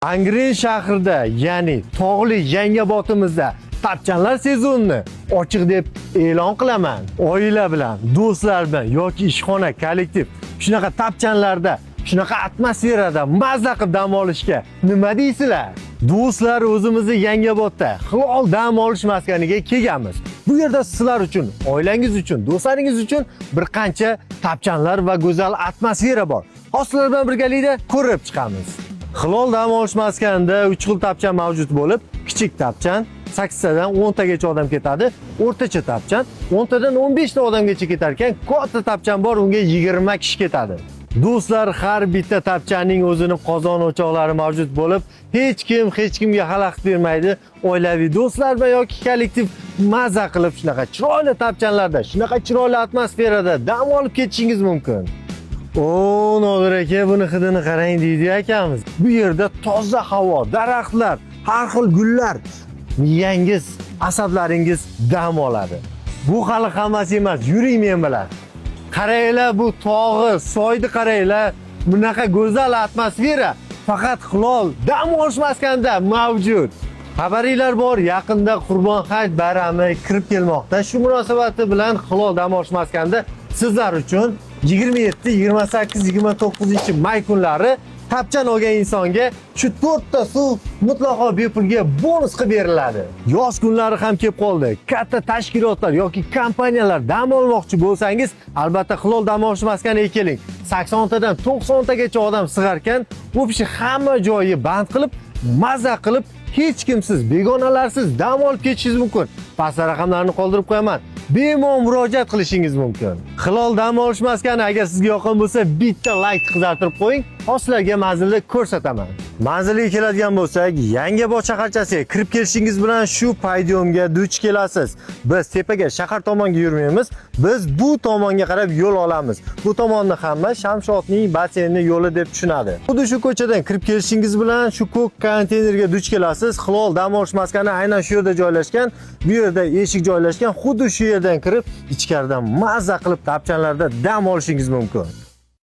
Angren shahrida, ya'ni tog'li Yangiobodimizda tapchanlar sezonini ochiq deb e'lon qilaman. Oila bilan, do'stlar bilan yoki ishxona, kollektiv shunaqa tapchanlarda, shunaqa atmosferada mazza qilib dam olishga nima deysizlar? Do'stlar, o'zimizni Yangiobodda Hilol dam olish maskaniga kelganmiz. Bu yerda sizlar uchun, oilangiz uchun, do'stlaringiz uchun bir qancha tapchanlar va go'zal atmosfera bor. Hozir sizlar bilan birgalikda ko'rib chiqamiz. Hilol dam olish maskanida 3 xil tapchan mavjud bo'lib, kichik tapchan 8 tadan 10 tagacha odam ketadi, o'rtacha tapchan 10 tadan 15 ta odamgacha ketar ekan, katta tapchan bor, unga 20 kishi ketadi. Do'stlar, har bitta tapchanning o'zini qozon o'choqlari mavjud bo'lib, hech kim hech kimga xalaqit bermaydi. Oilaviy do'stlar va yoki kollektiv maza qilib shunaqa chiroyli tapchanlarda, shunaqa chiroyli atmosferada dam olib ketishingiz mumkin. O, Nodir aka, buni hidini qarang deydi akamiz. Bu yerda toza havo, daraxtlar, har xil gullar, miyangiz, asablaringiz dam oladi. Bu hali hammasi emas, yuring men bilan. Qaranglar, bu tog'i, soyni qaranglar. Bunaqa go'zal atmosfera faqat Hilol dam olish maskanida mavjud. Xabaringlar bor, yaqinda Qurbon hayit bayrami kirib kelmoqda. Shu munosabati bilan Hilol dam olish maskanida sizlar uchun 27, 28, 29 may kunlari tapchan olgan insonga shu 4 ta suv mutlaqo bepulga bonus qilib beriladi. Yoz kunlari ham kelib qoldi. Katta tashkilotlar yoki kompaniyalar dam olmoqchi bo'lsangiz, albatta Hilol dam olish maskaniga keling. 80 tadan 90 tagacha odam sig'arkan, вообще hamma joyi band qilib, maza qilib, hech kimsiz, begonalarsiz dam olib ketishingiz mumkin. Pastda raqamlarni qoldirib qo'yaman. Bemalol murojaat qilishingiz mumkin. Hilol dam olish maskani agar sizga yoqqan bo'lsa, bitta layk qizartirib qo'ying. Hozir sizlarga manzilni ko'rsataman. Manzilga keladigan bo'lsak, Yangiobod shaharchasiga kirib kelishingiz bilan shu подъём ga duch kelasiz. Biz tepaga, shahar tomonga yurmaymiz. Biz bu tomonga qarab yo'l olamiz. Bu tomonni hamma Shamshotning basseyni yo'li deb tushunadi. Xuddi shu ko'chadan kirib kelishingiz bilan shu ko'k konteynerga duch kelasiz. Hilol dam olish maskani aynan shu yerda joylashgan. Bu yerda eshik joylashgan. Xuddi shu yerdan kirib, ichkaridan mazza qilib tapchanlarda dam olishingiz mumkin.